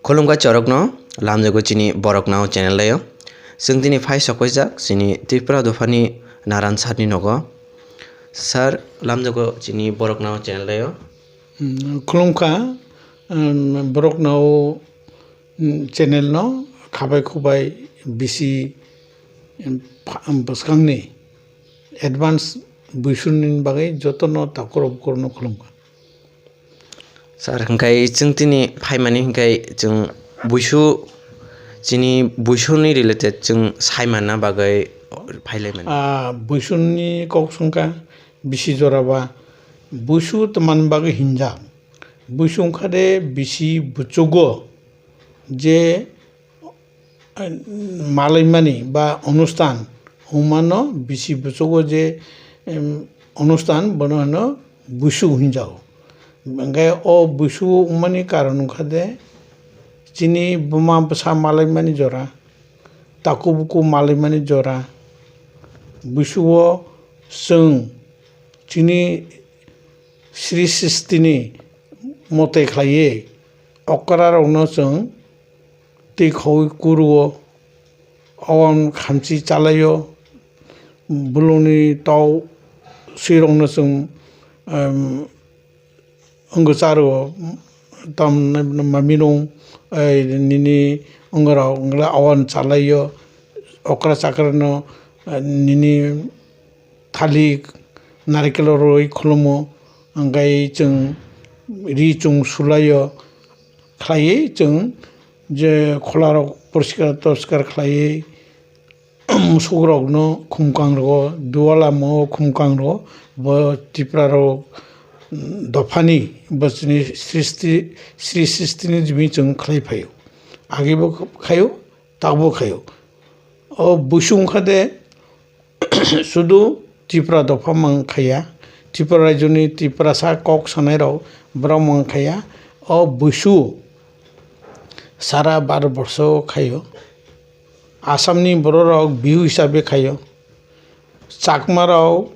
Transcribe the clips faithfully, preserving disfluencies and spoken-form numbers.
Khulumkha chorokno, lamjago chini Borok Nao channel o. Chwng tini phai sokpaijak chini Tripura dophani Naran sir ni nogo. Sir, lamjago chini Borok Nao channel o. Hmm, khulumkha, um, Borok Nao, um, channel no khabai khubai bisi, um, pha-, um, bwskangni advance buisuni bagwi jotono takhurok bukhurokno khulumkha. Sir, hwnkhe chwng tini phaimani hwnkhe chwng buisu, chini buisuni related chwng saimanna bagwi phailaimani. Ah, buisuni kok swngkha bisi jora ba buisu twmani bagwi hinjak. Buisu wngkha de bisi buchugo je malaimani ba onustan wngmano bisi buchugo je, em, onustan bono hino buisu hinjago. Hingke o buisu wngmani karon wngkha de chini buma bwsa malaimani jora, taku buku malaimani jora, buisugo chwng chini sri sristini mote khlaiwi okra rokno chwng twi khaui kuruo, owan khamchi chalaio, bulungni tok swirokno chwng, em, wngwi charuo, tam mami nung, ei, nini wngorok wngla owan chalaio, okra chakrano, eh, nini thalik, narikelo rwi khulumo, hingke chwng ri chwng sulaio, khlaiwi chwng je kholarok poriskar toriskar khlaiwi, musukrokno khumkang rwo, dualamo khumkang rwo, bo Tripura rok dophani bo chini sristi, sri sristini jimi chwng khlai phaio. Agebo khaio, takbo khaio. O buisung kha de, sudu Tripura dopha mang khaiya, Tripura rajyoni Tiprasa kok sanai rok borok mang khaiya. O buisu sara Bharat borsho khaio. Assamni borok rok Bihu hisabe khaio. Chakma rok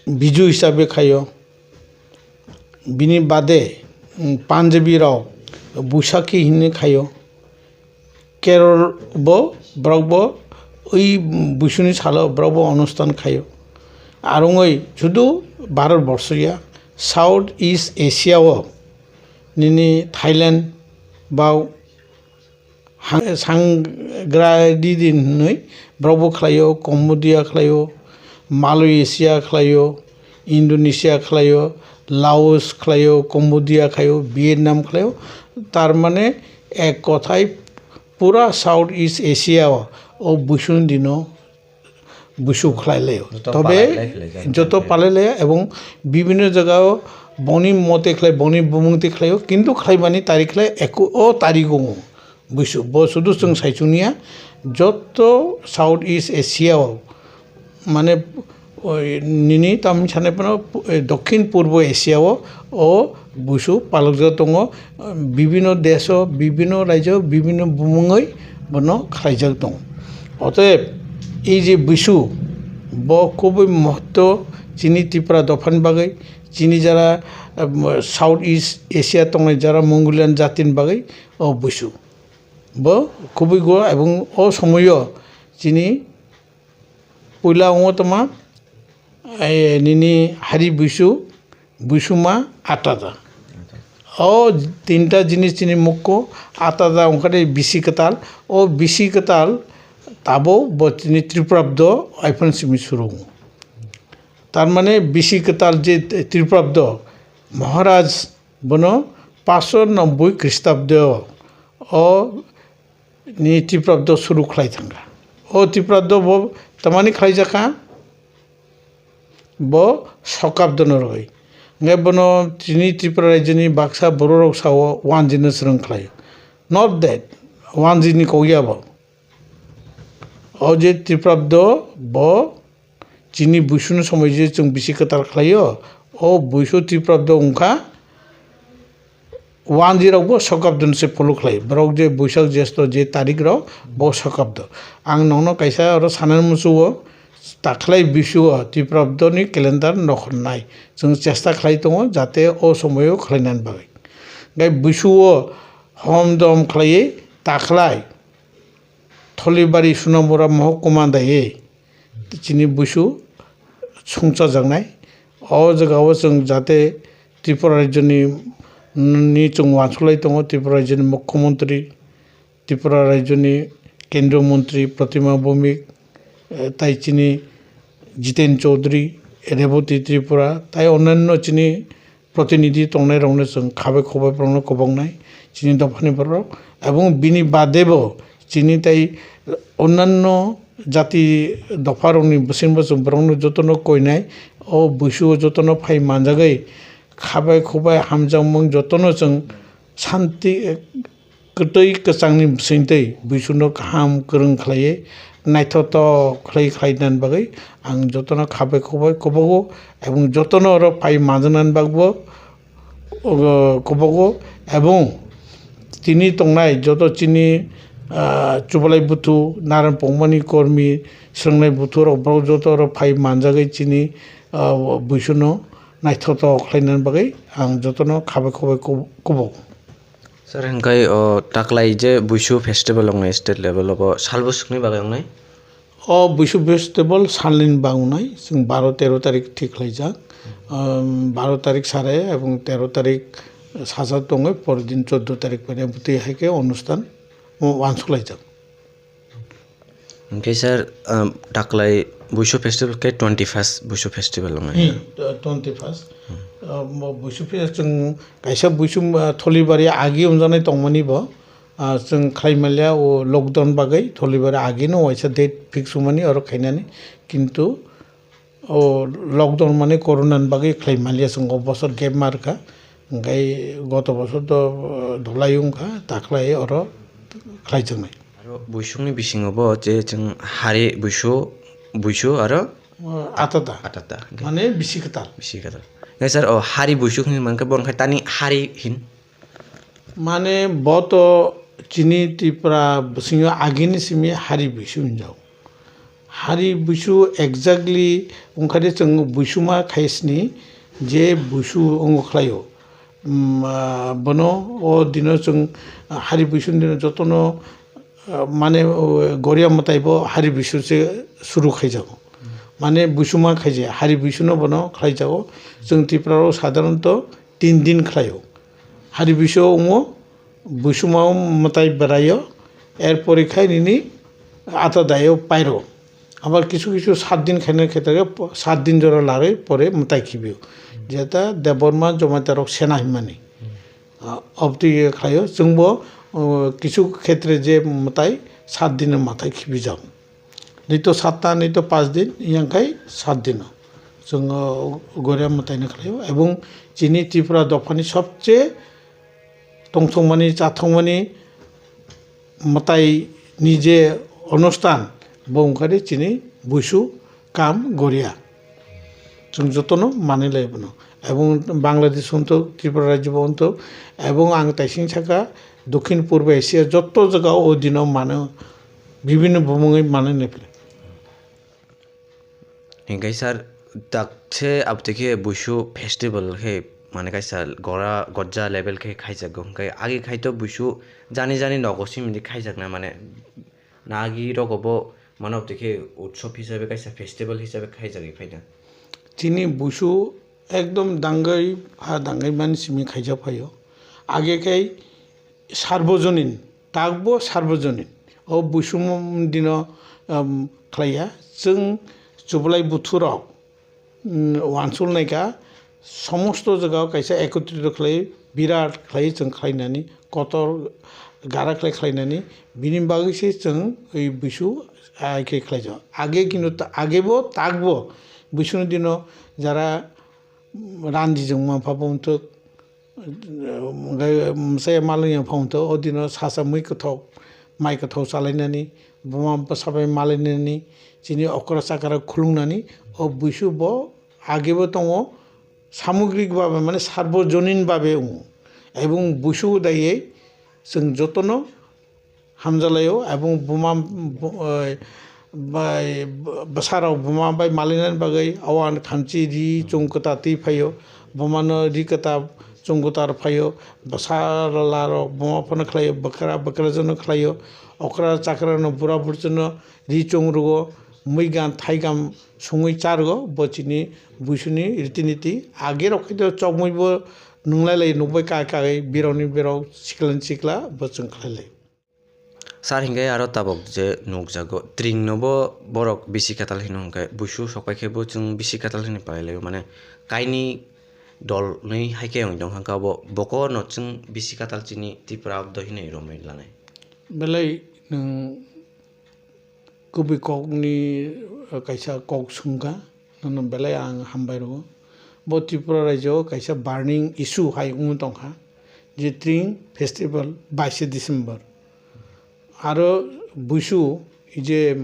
Biju hisabe khaio. Bini bade, mm, Punjabi rok Buisakhi hinwi khaio. Kerol bo, borok bo ui buisuni salo borok bo onustan khaio. Arongoi sudu Bharat borsho ya, South East Asia o nini Thailand ba hang-, sangra di din hinwi borok bo khlaio, Cambodia khlaio, Malaysia khlaio, Indonesia khlaio, Laos khlaio, Cambodia khlaio, Vietnam khlaio. Tar mane ek kothai pura South East Asia o, o buisuni dino buisu khlai laio. Joto Tobe palai lai khlai jak joto khlai. Palai laio ebong bibhinno jaga o boni mote khlai, boni bumung te khlaio, kintu khlaimani tarik khlai eko o tarik o buisu. Bo sudu chwng saichung ya, joto South East Asia o, mane, oi, nini tam sanai phano, eh, Dokhin Purbo Asia o, o buisu palokjak tongo, bibhinno desh o, bibhinno rajyo, bibhinno bumungoi bono khlaijak tongo. Otoyeb, ei je buisu, bo kubui mohotto chini Tripura dophani bagwi, chini jara, eh, South East Asia tongnai jara Mongolian jatini bagwi o buisu. Bo kubui go ebong o somoyo chini puila wngo tongma, eh, nini hari buisu, buisuma atada. O tinta jinis chini mukko atada wngkha de bisi kwtal. O bisi kwtal tabo bo chini Tripurabdo iphano simi surungo. Tar mane bisi kwtal je Tripurabdo Maharaj bono paanch sho nobboi Khristabdo o ni Tiprabdo suru khlai thangkha. O Tiprabdo bo tamani khlaijakha, bo Sokabdono rwui. Hwnkhe bono chini Tripura rajyoni baksa bororok sao wanjino swrwng khlaio. Not that, wanjini kok ya bo. O je Tiprabdo bo chini buisuni somoi je chwng bisi kwtal khlaio, o buisu Tiprabdo wngkha, wanjirokbo Sokabdon se follow khlai. Borok je Buisak Jesto je tarik rok, bo Sokabdo. Ang nokno kaisa oro sanani muchungo, takhlai bisuo Tiprabdoni calendar nokhornai. Chwng chesta khlai tongo, jate o somoio khlainani bagwi. Gai bisuo Hom dom khlaiwi takhlai Tholibari Sunamura Mohokuma daiwi chini buisu songchajaknai. O jagao chwng jate Tripura rajyoni, ni chwng uansuk lai tongo, Tripura rajyoni Mukhyamantri, Tripura rajyoni Kendriya Mantri Pratima Bhowmik, eh, tai chini Jiten Chaudhary, Rebati Tripura, tai onyanno chini protinidhi tongnairokno chwng khabai khobai borokno kwbaknai chini dophani borok. Ebong bini badebo chini tai onyanno jati dopharokni bisingbo chwng borokno jotono koinai, o buisuo jotono phai manjagwi khabai khobai hamjakmung jotono chwng santi, kwtwi kwchangni bisingtwi buisuno kaham kwrwng khlaiwi naithotok khlai khlainani bagwi ang jotono khabai khobai kwbago, ebong jotono oro phai manjaknani bagbo, o, kwbago, ebong tini tongnai joto chini, ah, Chubalai buthu, Naran Pongmani kormi, Srwngnai buthu rok borok joto oro phai manjagwi chini, ah, buisuno naithotok khlainani bagwi ang jotono khabai khobai kub-, kubo. Sir, hingkai o taklai je Buisu festival wngnai state level o, bo salbwswkni bagwi wngnai? O Buisu festival salnini bagwi wngnai, chwng baro tero tarik thik khlaijak. Um, baro tarik sare ebong tero tarik saja tongwi, pore din choddo tarik phainai bwtwi hai khe onusthan uansuk laijak. Hingke sir, um, taklai Buisu festival ke twenty first Buisu festival wngnai. Hmm, twenty first. Hmm. Uh, mo Buisu festival chwng kaisa Buisu, uh, Tholibari agi wngjaknai tongmani bo, uh, chwng khlai manya o lockdown bagwi Tholibari agi no waisa date fix wngmani oro khainani, kintu o lockdown mani corona ni bagwi khlai manya chwng o bosor gap ma rwkha, hingkai goto bosor to, uh, dulai wngkha, taklai oro khlaijaknai. Aro buisukni bisingo bo je chwng hari buisu, buisu aro atada. Atata. Mane bisi kwtal. Bisi kwtal. Hingke sir, o hari buisuk hinwi mankhe bo wngkha tani hari hin? Mane bo to chini Tripura bisingo agini simi hari buisu hinjao. Hari buisu exactly wngkha de chwng buisuma khai sini je buisu wngo khlaio. Mm, ah, bono o dino chwng, ah, hari buisuni dino jotono, ah, mane, o, goria mwtai bo hari buisu se suru khaijago. Mane buisuma khaije hari buisuno bono khlaijago. Chwng Tripura o sadharanto tin din khlaio. Hari buisu wngo, buisuma mwtai beraio, erpore khai nini ata daio pairo. Abar kisu kisu sat din khaina khetre po-, sat din jora larwi pore mwtai khibio. Jeta Debbarma Jamatia rok sena himani. Ah, obtwi khlaio, chwngbo, oh, kisu khetre je mwtai sat din mwtai khibijak. Nito satta, nito pas din, yang khai sat dino. Chwng, oh, goria mwtaino khlaio. Ebong chini Tripura dophani sobche tongthokmani, chathokmani mwtai ni je onusthan, bo wngkha de chini buisu kam goria. Chwng jotono manwi lai bono. Ebong Bangladesh wngthok, Tripura rajyo bo wngthok, ebong ang taising saka Dokhin Purbo Asia joto jaga o dino mano bibhinno bumungwi manwi nai phai. Hinkhe sir, dakse abotwi khe Buisu festival khe mane kaisa gora gojja level khe khaijago, hinkhe agi khai to Buisu jani jani nogo simi di khaijakna mane na agi rogo bo mane abotwi khe utsob hisabe kaisa festival hisabe khaijagwi phaina. Chini Buisu ekdom dangwi ha dangwi mani simi khaijak phaio. Age khai Sarbojonin, takbo Sarbojonin. O Buisum dino, um, khlaiya. Chwng Chublai buthu rok, um, uansuk naikha, somosto jaga o kaisa ekotrito khlai, birat khlai chwng khlainani, kotor gara khlai khlainani, bini bagwi se chwng oi Buisu ai khe khlaijak. Age kintu ta-, agebo takbo Buisuni dino jara randijwng mapha bo wngthok, Hwnkhe mwsai malwngya phangtho, o dino sacha mui kwthok, mai kwthok chalainani, buma bwsa bai malainani, chini okra chakra khulungnani, o Buisu bo agebo tongo, samugrik babe, mane sarbojonin babe wngo. Ebong Buisu daiye chwng jotono hamjalaio, ebong buma, bu-, eh, bai, bwsarok buma bai malainani bagwi auan khamchi ri chwng kwta twi phaio, bumano ri kwta chwngkwtar phaio, bwsala rok buma phano khlaio, bwkra bwkrajwkno khlaio, okra chakrano bura burjwkno ri chwng rwo, mui gan thai gam sungwi cha rwo, bo chini buisuni riti niti. Age rok khe chokmwi bo nunglai lai, nukbai kai kai, birokni birok, sikla ni sikla, bo chwng khlai lai. Sir, hinkhe aro tabok je nukjago, tring no bo borok bisi katal hino, hinkhe buisu sokpai khe bo chwng bisi katal hinwi palai laio, mane kaini dol nwi hai khe wng tong kha, bo boko no chwng bisi katal chini Tripura abdo hinwi romwi lanai. Belai nwng kubui kokni, eh, kaisa kok swngkha, nono belai ang hambai rwo. Bo Tripura rajyo o kaisa burning issue hai wngwi tongkha, je tring festival baishe December. Aro buisu je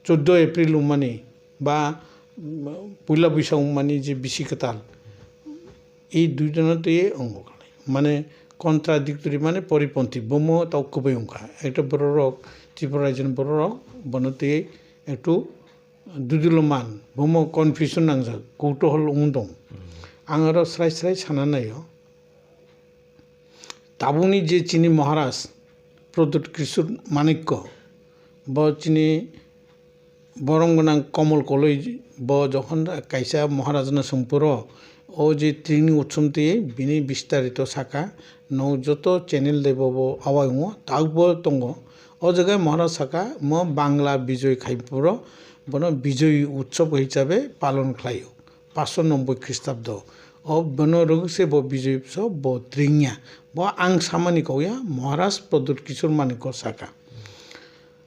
choddo April wngmani ba, mm, puila buisa wngmani je bisi kwtal, ei duitano twi wngo khlai. Mane contradictory, mane poriponthi, bomo tau kwbai wngkha. Ekta bororok, Tripura rajyoni bororok bono twi ektu duduloman, bomo confusion nangjak, koutohol wng tong. Ang aro srai srai sana naio. Tabukni je chini Maharaj Pradyut Kishore Manikya, bo chini borom gwnang Komol Koloi, bo jokhon kaisa Maharaj no swng phuru, o je tringni utsom twi bini bistarito saka, no joto channel de bo bo awai wngo, tabuk bo tongo. O jaga Maharaj saka, mo Bangla Bijoy khai phuru, bono Bijoy Utsav hisabe palon khlaio. Paanch sho nobboi Khristabdo. O bono rwgwk se bo Bijoy Utsav bo tringya. Bo ang samani kok ya, Maharaj Pradyut Kishore Manikya saka.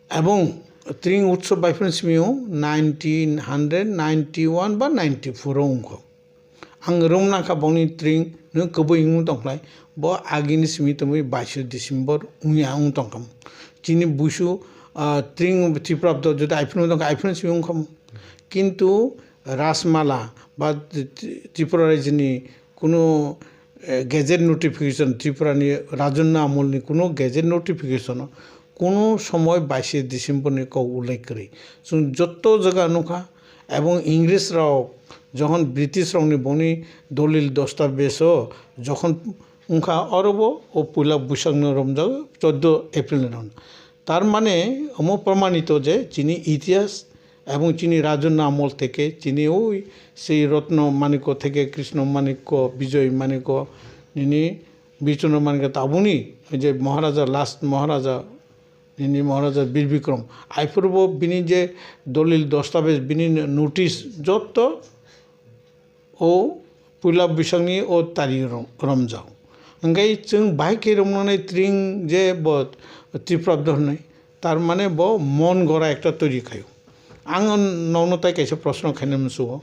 Ebong tring utsav bai phano simi o nineteen hundred ninety one ba ninety four o wngkho. Ang rwmna kha bongni tring no kwbui wng tong khlai, bo agini simi tongwi baisho December wngya wng tong kha. Chini buisu, ah, tring Tripura abdo jodi ai phano wng tong kha, ai phano simi wng kha. Kintu Rajmala ba Tripura rajyoni kuno, eh, gazette notification, Tripura ni Rajanna amol ni kuno gazette notification o kuno somoy baishe December ni kok ullekh kwrwi. Chwng joto jaga nukha, ebong Ingres rok jokhon British rok ni bongni dolil dostabej o jokhon wngkha, orobo o puila Buisakh no romjago, choddo April no. Tar mane omo promanito je chini itihas ebong chini Rajanna amol theke chini oi sei Ratna Manikya theke Krishna Manikya, Bijoy Manikya, nini Birchandra Manikya tabukni je Maharaja, last Maharaja, nini Maharaja Bir Bikram. Aiphuru bo bini je dolil dostabej, bini notice jotto o puila Buisakni o tari rom-, romjak. Hingke chwng bahai khe romnani tring je bo Tripura abdo hwnwi, tar mane bo mon gora ekta toiri khaio. Ang nokno tai kaisa proshno khaina muchungo.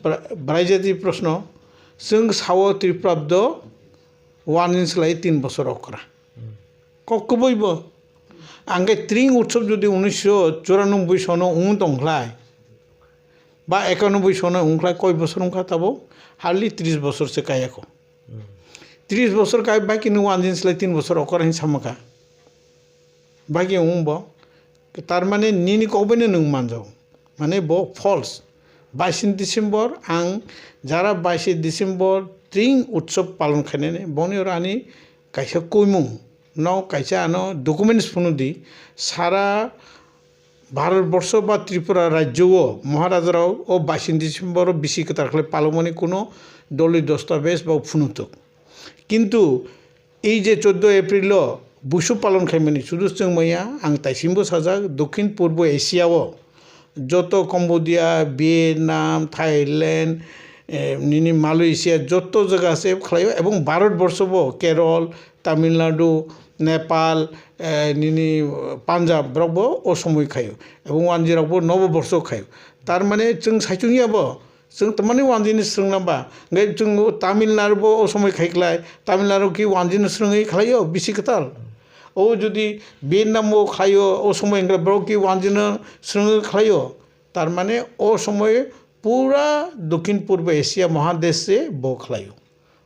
Bra-, braijadi proshno, chwng sao Tripura abdo one inch lai tin bosor okra. Kok kwbui bo. Angkhe tring utsob jodi unisho churanobboi sono wng tongkhlai, ba ekanoboi sono wngkhlai, koi bosor wngkha tabo? Hardly tris bosor se kayakho. Tris bosor kai, baki nwng one inch lai tin bosor okra hin samakha. Baki wng bo. Tar mane nini kok bai no nwng manjao. Mane bo false. Baishe December, ang jara baishe December tring utsob palon khainani, boni oro ani kaisa koimung no kaisa ano documents phunu di, sara Bharat borsho ba Tripura rajyo o Maharaja rao o baishe December o bisi kwtal khlai palomani kuno dolil dostabej ba phunuthwk. Kintu ei je choddo April o buisu palon khaimani sudu chwng maya, ang taisimbo sajak, Dokhin Purbo Asia o joto Cambodia, Vietnam, Thailand, eh, nini Malaysia joto jaga se khlaio, ebong Bharat borsho bo Kerala, Tamil Nadu, Nepal, eh, nini Punjab borok bo o somoi khaio, ebong wanjwi rok bo nobo borsho khaio. Tar mane chwng saichung ya bo, chwng tamani wanjwini swrwng nang ba. Hingke chwng Tamil Nadu bo o somoi khai khlai, Tamil Nadu ki wanjwino swrwngwi khlaio bisi kwtal. O jodi Vietnam o khlaio, o somoi hingke borok ki wanjwino swrwngwi khlaio. Tar mane o somoi pura Dokhin Purbo Asia Mahadesh se bo khlaio.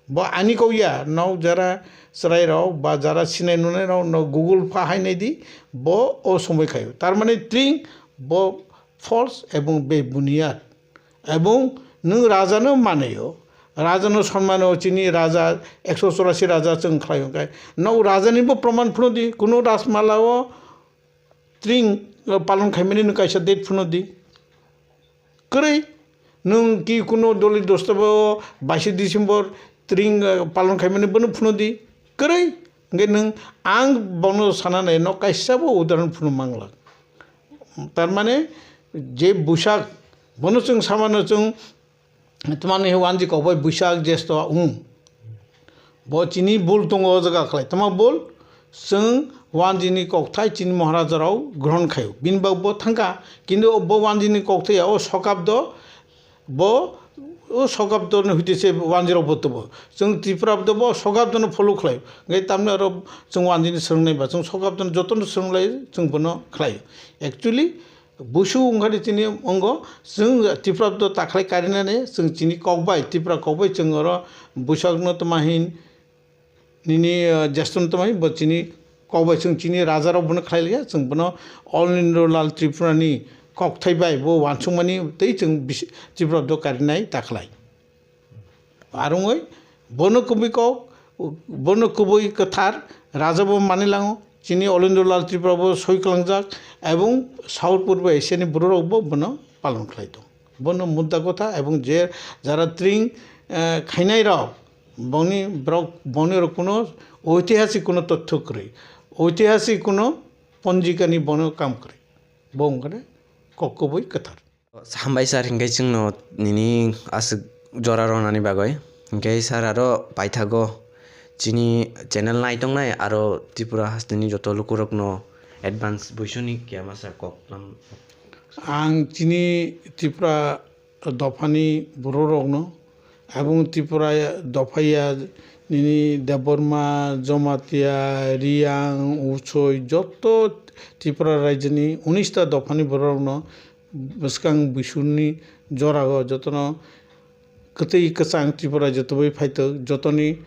Bo ani kok ya, nok jara chwrai rok ba jara sinai nunai rok no Google pha hai nai di, bo o somoi khaio. Tar mane tring bo false ebong bebuniyat. Ebong nwng raja no manaio, Raja no sonmano chini raja, ekso chorasi raja chwng khlaio, hwnkhe no raja ni bo proman phunu di, kuno Rajmala o tring, uh, palon khaimani no kaisa date phunu di. Kwrwi, nwng ki kuno doli dostabo baishe December tring, uh, palon khaimani bono phunu di. Kwrwi, hwnkhe nwng ang bono sana nai no kaisa bo udahoron phunu mangla. Tar mane je Busak bono chwng samano chwng Tmani wanji kokbai Busak Jesto wng. Bo chini bul tongo o jaga khlai. Tma bul? Chwng wanjini kokthai chini Maharaja rao grohon khaio. Bini bag bo thangkha. Kintu bo wanjini kokthai ya o sokabdo bo o sokabdo no hwite se wanji rao bo tubo. Chwng Tripura do bo sokabdo no follow khlai. Ngai tamni aro chwng wanjini swngnai ba chwng sokabdo no joto no swnglai chwng bono khlai. Actually, Busu wngkha di chini ongo, chwng Tripura do takhlai karinani, chwng chini kokbai, Tripura kokbai chwng oro Busakno tma hin, nini, uh, Jestono tma hin, bo chini kokbai chwng chini rajarok bono khlai liya, chwng bono All India Lal Tripura ni kokthai bai bo wansukmani tei chwng bis-, Tripura do karinai takhlai. Arungoi bono kubui kok, bono kubui kwthar raja bo manilango, chini Olendro Lal Tripura bo soi klangjak, ebong South Purbo Asia ni bororok bo bono palon khlai tong. Bono mudda kotha ebong je jara tring, eh, khainai rok, bongni borok, bongni rok kuno oitihasik kuno totthyo kwrwi, oitihasik kuno ponjika ni bono kam kwrwi. Bo wngkha de kok kubui kwthar. Hambai sir, hinkhe chwngno nini aswk jora ronani bagwi. Hinkhe sir, aro paithago chini channel naitongnai aro Tripura hasteni joto lukurokno advance buisuni kiyama sir kok lam. Ang chini Tripura dophani bororokno Aboni Tripura dopha ya nini Debbarma, Jamatia, Riyang, Usoi joto Tripura rajyoni unis ta dophani bororokno bwskang Buisuni jorago jotono kwtwi kwchang Tripura joto bai phaithwk, jotoni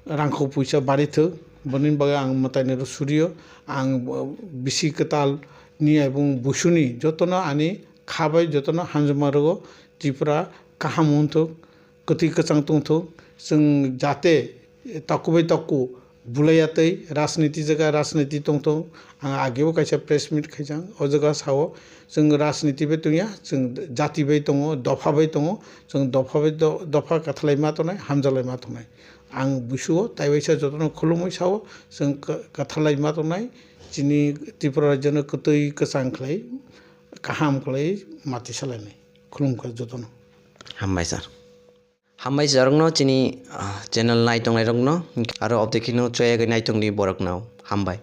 rangkhok puisa barithwk, boni bagwi ang mwtainwi rw suriyo. Ang bisi kwtal ni ebong Buisuni jotono ani kha bai jotono hamjakma rwgo, Tripura kaham wngthwk. Kwtwi kwchang tongthok, chwng jate taku bai taku bulaiya tei rajniti jaga rajniti tongthok. Ang agebo kaisa press meet khaijak, o jaga sao chwng rajniti bai tongya, chwng jati bai tongo, dopha bai tongo, chwng dopha bai do-, dopha kwthalai ma tongnai, hamjalai ma tongnai. Ang buisuo taiwaisa jotono khulumwi sao chwng kwthalai ma tongnai, chini Tripura rajyono kwtwi kwchang khlai, kaham khlai mati salainai. Khulumkha jotono. Hambai sir. Hambai sir rokno chini, ah, channel nai tongnai rokno aro obdekhino choyagwi nai tongdi borokno hambai.